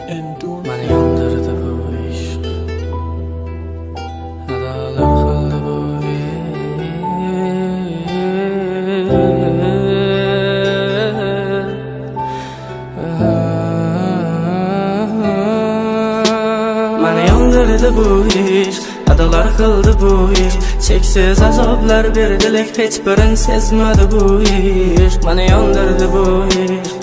Endurance. Mani yondirdi bu ishq, adolar qildi bu ishq. Mani yondirdi bu ishq, adolar qildi bu ishq. Cheksiz azoblar berdi, lek hech birin sezmadi bu ishq. Mani yondirdi bu ishq,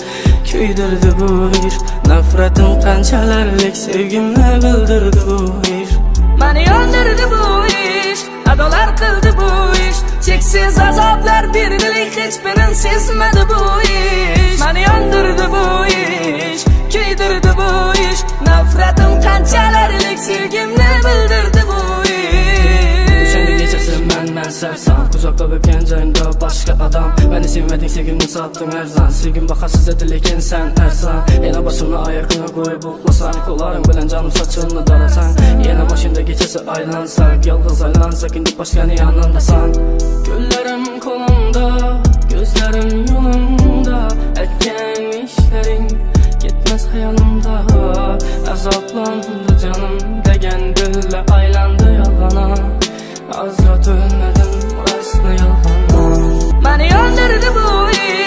kuydirdi bu ishq. Nafratim qanchalarlik sevgimni bildirdi bu ishq. Mani yondirdi bu ishq, adolar qildi bu ishq. Cheksiz azoblar berdi, lek hech birin sezmadi bu ishq. Mani yondirdi bu ishq, kuydirdi bu ishq. Nafratim qanchalarlik sevgimni bildirdi bu ishq. O'shanda kechasi man sarson. Quchoqlab o'pgan joyimda boshqa odam. Meni sevmading, sevgimni sotding arzon. Sevgim bahosiz edi, lekin sen arzon. Yana boshimni oyoqqa qo'yib uxlasam, qo'llaring bilan jonim sochimni darasan. Yana boshimda kechasi aylansak, yolg'iz aylansak, endi boshqani yonimdasan. Gullarim qo'limda, ko'zlarim yo'limda. Aytgan ishlaring ketmas xayolimda. Azoblandi jonim degan dilla aylandi yolg'ona. Azra ölmedim rostni yolg'ondan. Mani yondirdi bu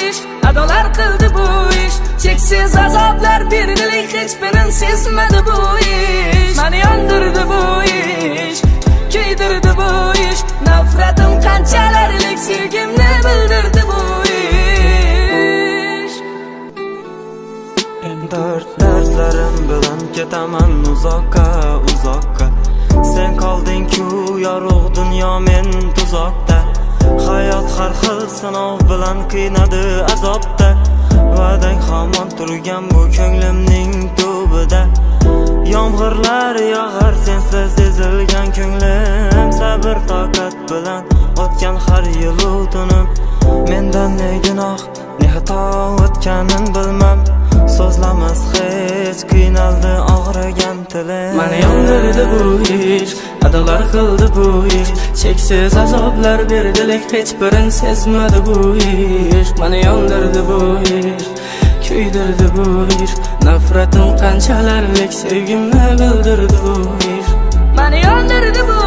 ishq, adolar qildi bu ishq. Cheksiz azoblar berdi, lek hech birin sezmadi bu ishq. Mani yondirdi bu ishq, kuydirdi bu ishq. Nafratim qanchalarlik sevgimni bildirdi bu ishq. Dard dardlarim bilan ketaman uzoqqa, uzoqqa. Sen qolding-ku yorug' dunyo, men tuzoqda. Hayot har xil sinov bilan qiynadi azobda. Va'dang hamon turgan bu ko'nglimning tubida. Yomg'irlar yog'ar sensiz ezilgan ko'nglim. Sabr toqat bilan o'tgan har yilu tunim. Mendan ne gunoh, ne xato o'tganin bilmam. So'zlamas hech qiynaldi og'rigan tilim. Mani yondirdi bu ishq, adolar qildi bu ishq. Cheksiz azoblar berdi, lek hech birin sezmadi bu ishq. Mani yondirdi bu ishq, kuydirdi bu ishq. Nafratim qanchalarlik sevgimni bildirdi bu ishq. Mani yondirdi bu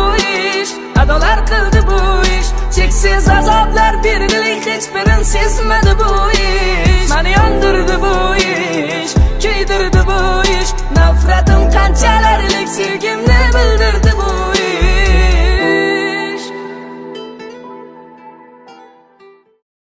ishq, adolar qildi bu ishq. Cheksiz azoblar berdi, lek hech birin sezmadi bu ishq. Mani yondirdi bu ishq, kuydirdi bu